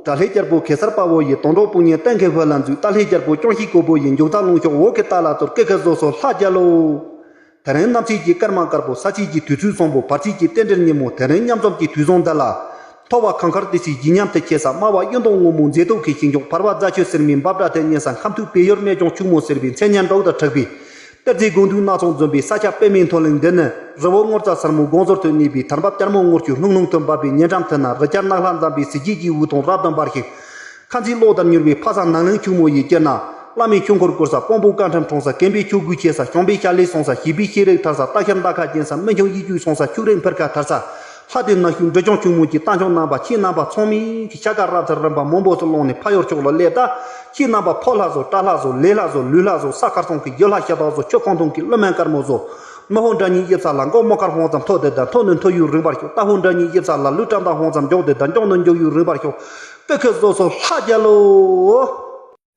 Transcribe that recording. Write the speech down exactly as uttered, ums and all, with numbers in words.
ད་ལྷའི་རྒྱལ་པོ་གེ་སར་དཔའ་བོ་ཡིས། དོན་གྲུབ་དཔུང་གཉེན་བསྟན་མཁས་ཕུ་ལ་འཛུལ། ད་ལྷའི་རྒྱལ་པོ་ཅོང་ཞི་ཀོ་བོ་ཡིས། མཇུག་མཐའ་ལུང་ཤོག་འོ་ཁེ་ཏ་ལ་གཏོར། ཀེ་ཁེ་བཟོ་སོ་ལྷ་རྒྱལ་ལོ། དེ་རིང་གནམ་ཕྱེད་ཀྱི་སྐར་མ་དཀར་པོ། ས་ཕྱེད་ཀྱི་དུས་ཚོད་བཟང་པོ། བར་ཕྱེད་ཀྱི་རྟེན་འབྲེལ་ཉིན་མོ། དེ་རིང་མཉམ་འཛོམས་ཀྱི་དུས་བཟང་འདི་ལ། མཐོ་བ་གངས་དཀར་ཏི་སེའི་བརྗིད་ཉམས་དེ་ཁྱེད་ས། དམའ་བ་གཡུ་མདོག་སྔོན་མོ་མཛེས་སྡུག་གི་ཞིང་མཆོག་བར་པ་རྫ་ཆུ་ཟེར་མའི་འབབ་སྒྲ་དེ་སྙན་ས། ཁམས་ཐུག་བལ་ཡུལ་སྨན་ལྗོངས་ཕྱུག་མོ་ཟེར་བའི་མཚན་སྙན་འགྲོགས་དང་འཁྲིགས་པའི། གཏེར་རྫས་དགོས་འདུན་སྣ་ཚོགས་འཛོམས་པའི་ས་ཆ་པད་མའི་མཐོ་གླིང་འདི་ནི། རི་བོ་རྔུལ་རྩ་སེར་མོའི་དགོང་ཟོར་དུ་གནས་པའི། དར་འབབ་སྐྱར་མོ་དངུལ་ཆུའི་ལྷུང་ལྷུང་དུ་འབབ་པའི། ཉེ་འགྲམ་དུ་ན་རི་སྐྱར་ནགས་ལྷ་འཛམ་བུའི་གཟི་བརྗིད་ཀྱི་དབུ་ཐོག་རབ་ཏུ་འབར་ཞིང་། ཁ་འཛིན་གློག་ལྟར་མྱུར་བའི་ཕ་ས་ནགས་གླིང་ཕྱུག་མོ་ཡི་དཀྱིལ་ན། བླ་མའི་ཆོས་འཁོར་བསྐོར་ས། དཔོན་པོའི་བཀའ་ཁྲིམས་འཁྲུངས་ས། མཁན་པོའི་ཆོས་གོས་ཁྱེར་ས། ཞང་པོའི་ཞལ་ལས་སོང་ས། ཞི་བའི་ཤེས་རིག་དར་ས། རྟ་ཤིང་རྟ་ཁ་རྒྱན་ས། སྨན་ཆུང་ཡིད་ཀྱི་སོང་ས། ཕྱུགས་རིགས་འཕེལ་ཁ་དར་ས། ལྷ་སྡེ་ནགས་ཤུལ་འབྲི་ཆུང་ཕྱུག་མོ་གི་རྟ་མཆོག་རྣམ་པ། ཁྱེད་རྣམ་པ་ཚང་མས་ཀྱི་ཤ་ཁ་རབ་ཚ་རིམ་པ་མང་པོ་སུ་སློང་ནས་ཕ་ཡུལ་ཕྱོགས་ལ་སླེབས་ད། ཁྱེད་རྣམ་པ་ཕོ་ལྷ་བཟོ། སྐྲ་ལྷ་བཟོ། ལས་ལྷ་བཟོ། ལུས་ལྷ་བཟོ། ས་དཀར་སོང་གི་རྒྱུ་ལྷ་ཤ་སྟག་བཟོ། ཆུ་ཁོང་ཐུང་གི་ཀླུ་སྨན་དཀར་མོ་བཟོ། མི་ཕོ་འདྲ་གཉིས་ཡིབ་ས་ལ། མགོ་མོ་དཀར་ཧོང་ཙམ་མཐོ་དེ་དང་། མཐོ་ནི་མཐོ་ཡུལ་རིང་བར་ཤོག་རྟ་ཕོ་འདྲ་གཉིས་ཡིབ་ས་ལ། ལུས་བཀྲམ་དང་ཧོང་ཙམ་མགྱོགས་དེ་དང་། མགྱོགས་ནི་མགྱོགས་ཡུལ་རིང་བར་ཤོག་ཀི་ཁི་བཟོ་སོ་ལྷ་རྒྱལ་ལོ།